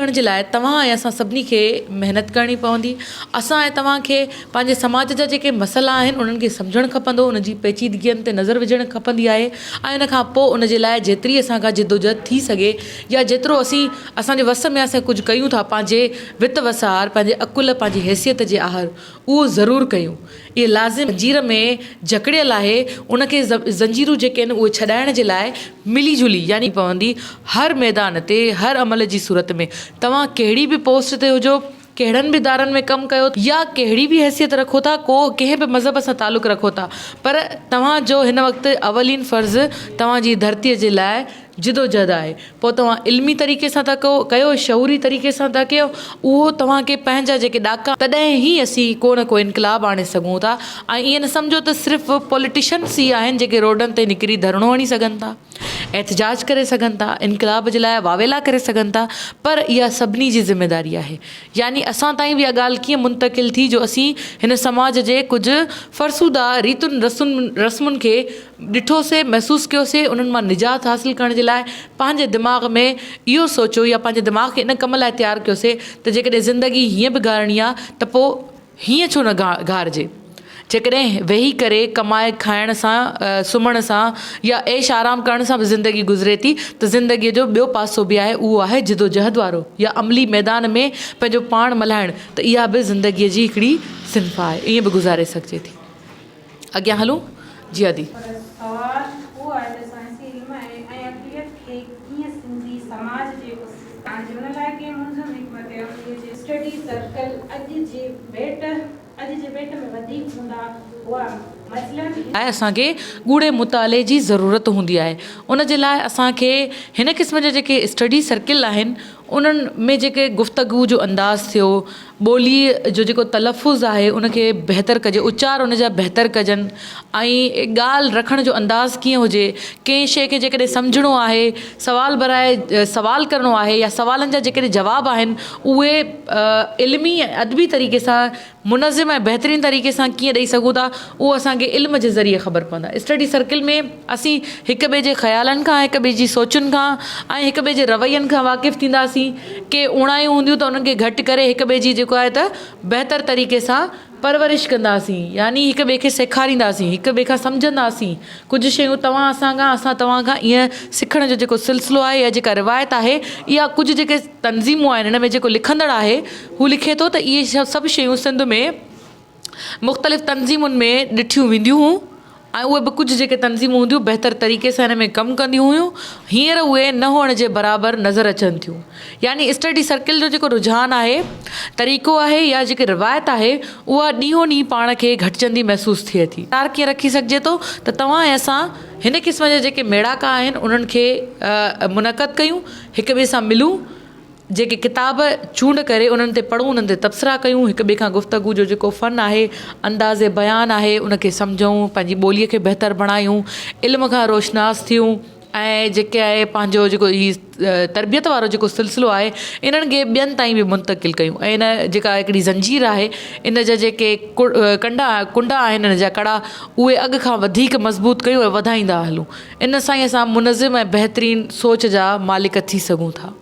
ڪرڻ جي لاء توهان ۽ اسان سڀني کي محنت ڪرڻي پوندي. اسان ۽ توهان کي پنهنجي سماج جا جيڪي مسئلا آهن انهن کي سمجهڻ کپندو، ان جي پيچيدگين تي نظر وجهڻ کپندي آهي ۽ ان کان پوء ان جي لاء جيتري اسان کان جدوجهد ٿي سگهي يا جيترو اسين اسان جي وس ۾ اسين ڪجهه ڪيون ٿا پنهنجي وت وس آهر پنهنجي عقل پنهنجي حيثيت جي آهر اهو ضرور ڪيون. اهي لازم زنجير ۾ جڪڙيل آهي ان کي زنجيرون جيڪي آهن اهي ڇڏائڻ جي لاء ملي جلي يعني پوندي هر ميدان تي هر عمل جي صورت ۾ توهان ڪهڙي به پوسٽ تي هجو ڪهڙن به ادارن ۾ ڪم ڪيو يا ڪهڙي به حيثيت رکو ٿا ڪو ڪنهن به مذهب سان تعلق رکو ٿا پر توهان جو هن وقت اولين فرض توهان جي ڌرتي جي لاء جدوجهد آهي پوء توهان علمي طريقي سان ٿا ڪيو شعوري طريقي سان ٿا ڪيو اهو توهان کي پنهنجا جيڪي ڏاڪا تڏهن ئي اسين ڪو نه ڪو انقلاب آڻي سگهون ٿا ۽ ائين نه سمجهو ته صرف پوليٽيشنس ئي آهن جيڪي روڊن تي نڪري ڌرڻو هڻي سگهن ٿا احتجاج ڪري سگهن ٿا، انقلاب جي لاء واويلا ڪري سگهن ٿا پر اها سڀني جي ذميواري آهي. يعني اسان تائين به اها ڳالهه ڪيئن منتقل ٿي جو اسين هن سماج جي ڪجهه فرسوده ريتن رسمن کي ڏٺوسي، محسوس ڪيوسي، انهن مان نجات حاصل ڪرڻ جي لاء پنهنجي دماغ ۾ اهو سوچيو يا پنهنجي دماغ کي ان ڪم لاء تيار ڪيوسي ته جيڪڏهن زندگي هيئن به گهارڻي آهي ته پوء هيئن ڇو نه گهارجي؟ جيڪڏهن ويهي ڪري ڪمائي کائڻ سان، سمهڻ سان يا عيش آرام ڪرڻ سان به زندگي گذري ٿي ته زندگيء جو ٻيو پاسو به آهي اهو آهي جدوجهد وارو يا عملي ميدان ۾ پنهنجو پاڻ ملهائڻ ته اها به زندگيء جي هڪڙي صنف آهي ائين به گذاري سگهجي ٿي. اڳيان هلون؟ جي ادي. پر سوال اهو آهي ته سائنسي علم ۽ عقليت کي ڪيئن سنڌي سماج جي آڻجي ان لاء ڪنهن منظم حڪمت عمليء جي اسٽڊي سرڪل اڄ جي ڀيٽ اڄ جي ڀيٽ ۾ وڌيڪ هوندا هئا مثلاً. لاء اسان کي ڳوڙهي مطالعي جي ضرورت هوندي آهي ان جي لاء اسان کي هن قسم جا جيڪي اسٽڊي سرڪل آهن انهن ۾ جيڪي گفتگو جو انداز ٿيو ٻوليء جو جيڪو تلفظ آهي ان کي بهتر ڪجي اچار ان جا بهتر ڪجن ۽ ڳالهه رکڻ جو انداز ڪيئن هجي ڪنهن شيء کي جيڪڏهن سمجهڻو آهي سوال براء سوال ڪرڻو آهي يا سوالن جا جيڪڏهن جواب آهن اهي علمي ۽ ادبي طريقي سان منظم ۽ بهترين طريقي سان ڪيئن ڏئي سگهون ٿا اهو اسان کي علم جي ذريعي خبر پوندا. اسٽڊي سرڪل ۾ اسين هڪ ٻئي جي خيالن کان، هڪ ٻئي جي سوچن کان ۽ هڪ ٻئي جي روين کان واقف ٿينداسين. ڪي اوڻايون هونديون ته انهن کي گهٽ ڪري هڪ ٻئي جي جيڪو آهي ته بهتر طريقي سان پرورش ڪنداسين يعني هڪ ٻئي کي سيکارينداسين، هڪ ٻئي کان سمجهنداسين. ڪجهه شيون توهان اسان کان اسان توهان کان ائين سکڻ جو جيڪو سلسلو آهي يا جيڪا روايت آهي اها ڪجهه جيڪي تنظيمون آهن هن ۾ جيڪو لکندڙ آهي هو لکي ٿو ته اهي سڀ شيون سنڌ ۾ مختلف تنظيمن ۾ ڏٺيون وينديون هيون ۽ اهي به ڪجهه جيڪي تنظيمون هونديون بهتر طريقي سان هن ۾ ڪم ڪنديون هيون هينئر اهي نه هئڻ جي برابر نظر اچن ٿيون يعني اسٽڊي سرڪل جو جيڪو رجحان آهي طريقو آهي يا جيڪي روايت آهي اها ڏينهون ڏينهن پاڻ کي گهٽجندي محسوس ٿئي ٿي. تار ڪيئن رکي سگهجي ٿو ته توهان ۽ اسان هن قسم جا جيڪي ميڙاڪا آهن انهن کي منعقد ڪيون هڪ ٻئي سان ملون جيڪي ڪتاب چونڊ ڪري انهن تي پڙهون انهن تي تبصرا ڪيون هڪ ٻئي کان گفتگو جو جيڪو فن آهي انداز بيان آهي ان کي سمجهون پنهنجي ٻوليء کي بهتر بڻايون علم کان روشناس ٿيون ۽ جيڪي آهي پنهنجو جيڪو هي تربيت وارو جيڪو سلسلو آهي انهن کي ٻين تائين به منتقل ڪيون ۽ ان جيڪا هڪڙي زنجير آهي ان جا جيڪي ڪنڊا ڪنڊا آهن ان جا ڪڙا اهي اڳ کان وڌيڪ مضبوط ڪيون ۽ وڌائيندا هلون ان سان ئي اسان منظم ۽ بهترين سوچ جا مالڪ ٿي سگهون ٿا.